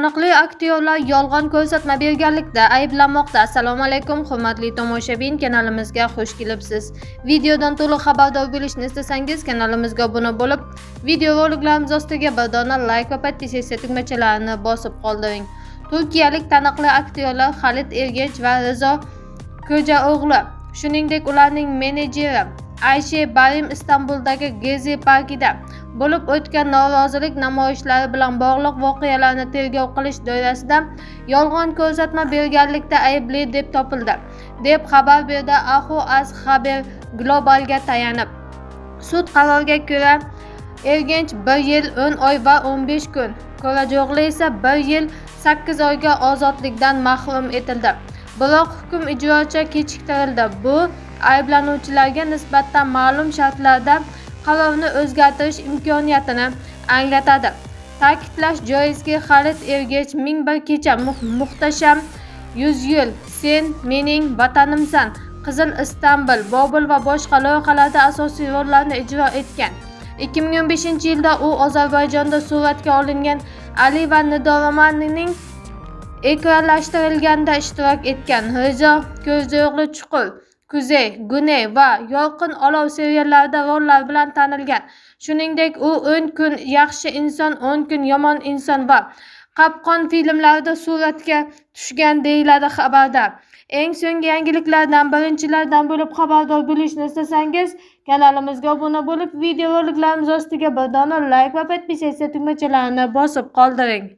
Taniqli aktyorlar yolg'on ko'rsatma berganlikda ayblanmoqda. Assalomu alaykum, hurmatli tomoshabin, kanalimizga xush kelibsiz. Videodan to'liq xabardor bo'lishni istasangiz, kanalimizga obuna bo'lib, video roliklarimiz ostiga bir dona like va podpisatsiya tugmachalarini bosib qoldiring. Turkiyalik taniqli aktyorlar Halit Ergench va Rizo Ko'jao'g'li, shuningdek ularning menejeri Ayshe Barim Istanbuldagi Gezi parkida bo'lib o'tgan norozilik namoyishlari bilan bog'liq voqealarni tergov qilish doirasida yolg'on ko'rsatma berganlikda aybli deb topildi, deb xabar berdi Ahu Az Haber Globalga tayanib. Sud qaroriga ko'ra, Ergench 1 yil 10 oy va 15 kun, Ko'rajo'g'li esa 1 yil 8 oyga ozodlikdan mahrum etildi. Biroq hukm ijrochi kechiktirildi. Bu ayblanuvchilarga nisbatan ma'lum shartlarda qarorni o'zgartirish imkoniyatini anglatadi. Ta'kidlash joizki, Halit Ergench 1001 kecha, Muhtasham 100 yil, Sen mening vatanimsan, Qizil Istanbul, Bobil va boshqa loyihalarda asosiy rollarni ijro etgan. 2015-yilda u Ozarbayjonda suratga olingan Ali va Nido romanining ekranlashtirilganda ishtirok etgan. Rizo Ko'rjo'g'li Chuqur, Kuzey, Guney va Yorqin olov seriallarida rollar bilan tanilgan. Shuningdek, u 10 kun yaxshi inson, 10 kun yomon inson va Qapqon filmlarida suratga tushgan, deyiladi xabarda. Eng so'nggi yangiliklardan birinchilardan bo'lib xabardor bo'lishni istasangiz, kanalimizga obuna bo'lib, video roliklarimiz ostiga bir dona like va podpisatsiya tugmachalarini bosib qoldiring.